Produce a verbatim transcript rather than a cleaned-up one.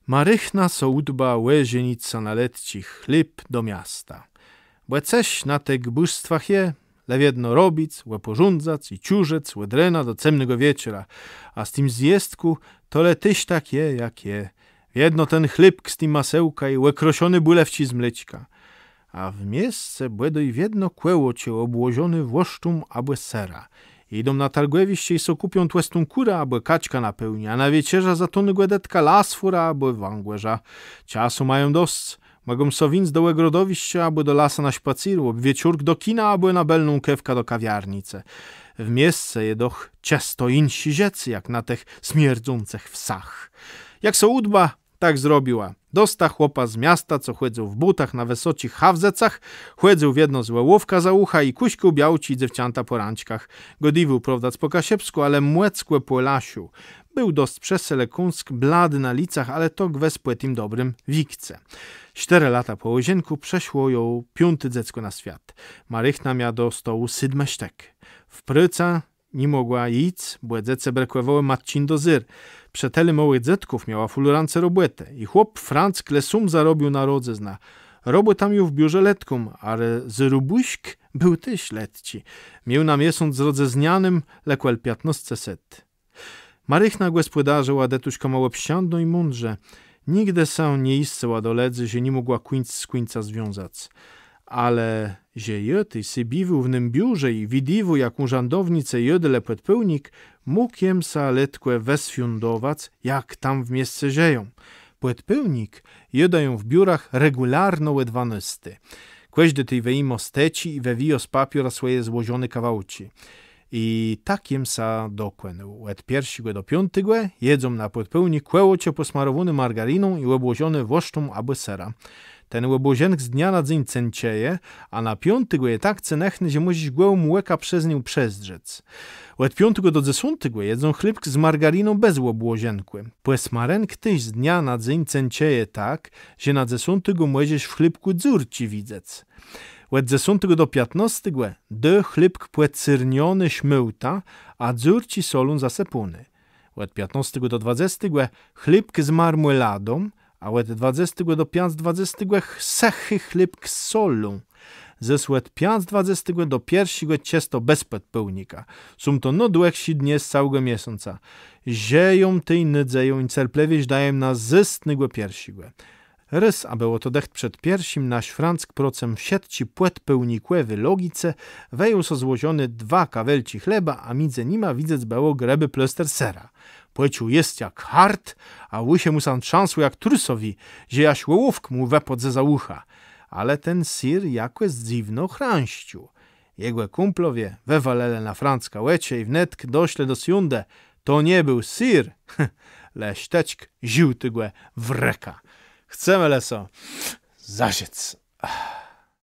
Marichna so ùdba òżenic sã na letczi chléb do miasta. Bò cëż na tëch gbùrstwach je, le wiedno robic, òporządzac i czurzëc òd rena do cemnégò wieczora, a z tim zjôdkù to le téż tak je, jak je. Wiedno ten chlébk z tim masełkã i òkroszoné bùlewczi z mléczkã. A w miesce bòdôj wiedno kòłôcze òbłożoné wòsztą abò serã. Jidą na targòwiszcze i so kùpią tłëstą kùrã abò kaczkã na pôłnié, a na wieczerzã za tónégò dëtka lasfòra abò wãgòrza. Czasu mają dosc. Mògą so wińc do ògrodowiszcza abò do lasa na szpacér, òb wieczórk do kina abò na bëlną kawkã do kawiarnicë. W miesce je doch czësto jinszé rzeczë, jak na tëch smierdzącëch wsach. Jak so ùdba, tak zrobiła. Dosta chłopa z miasta, co chòdzył w bótach na wësoczich hawzëcach, chòdzył wiedno z òłówkã za ùchã i kùszkôł białczi i dzéwczãta pò rãczkach. Gôdiwôł, prôwdac, pò kaszëbskù, ale mòckò pò laszu. Béł dosc przësëlë, kąsk blady na licach, ale to gwës pò tim dobrim wikce. Sztërë lata pò òżenkù przëszło ju piąté dzeckò na swiat. Marichna mia do stołu sétmë sztëk. W prôcã ni mògła jic, bò dzecë brëkòwałë matczin dozér. Przë tëli môłëch dzôtków miała fùl rãce robòtë. I chłop Franck le sóm zarobił na rodzëznã. Robòtã miôł w biurze letką, ale zôróbùszk béł téż letczi. Miôł na miesąc z rodzëznianym le kòl piãtnôsce set. Marichna gòspòdarzëła dëtuszkama òszczãdno i mądrze. Nigdë sã nie jiscëła do lëdzy, że ni mògła kùńc z kùńcã związac. Ale że jô tej sã biwôł w nym biurze i widiwôł, jak ùrzãdownicë jôdelë pòdpôłnik, mógł jem sã letkò wëswiãdowac, jak tam w miesce żëją. Pòdpôłnik jôdają w biurach regùlarno ò dwanôsti. Kòżdi tej wëjimô z teczi i wëwijô z papióra swòje złożoné kawałczi. I tak jem sã dokònôł. Òd pierszégò do piątégò jedzą na pòdpôłnik kòłôcze pòsmarowóné margariną i òbłożoné wòsztą abò serã. Ten òbłożënk z dnia na dzéń ceńczeje, a na piątégò je tak cenëchny, że mòżesz gòłim òkã przez niã przezdrzec. Òd piątégò do dzesątégò jedzą chlébk z margariną bez òbłożënkù. Pòsmarënk téż z dnia na dzéń ceńczeje tak, że na dzesątégò mòżesz w chlébkù dzurczi widzec. Òd dzesątégò do piãtnôstégò dô chlébk pòcérniony szmôłtã, a dzurczi solą zasëpóné. Òd piãtnôstégò do dwadzestégò chlébk z marmòladą, a òd dwadzestégò do piãc dwadzestégò ch-, sëchi chlébk z solą. Zôs òd piãc dwadzestégò do pierszégò czësto bez pòdpôłnika. Są to nôdłëgszé dnie z całégò miesąca. Żëją tej nôdzeją i cerplëwie żdają na zëstnégò pierszégò. Rôz, a bëło to dëcht przed pierszim, nasz Franck procëm wszëtczi pòdpôłnikòwi logice wëjął so złożoné dwa kawelczi chleba, a midzë nima widzec bëło grëbi plôster sera. Pòczął jesc jak hart, a ùszë mù sã trzãsłë jak trusowi, że jaż òłówk mù wëpôdł zeza ùcha. Ale ten sér jakòs dzywno chrãscył. Jegò kùmplowie wëwalëlë na Francka òczë i wnetk doszlë do swiądë: To nie béł sér, le sztëczk żôłtégò wrëka. Chcemë le so zażëc.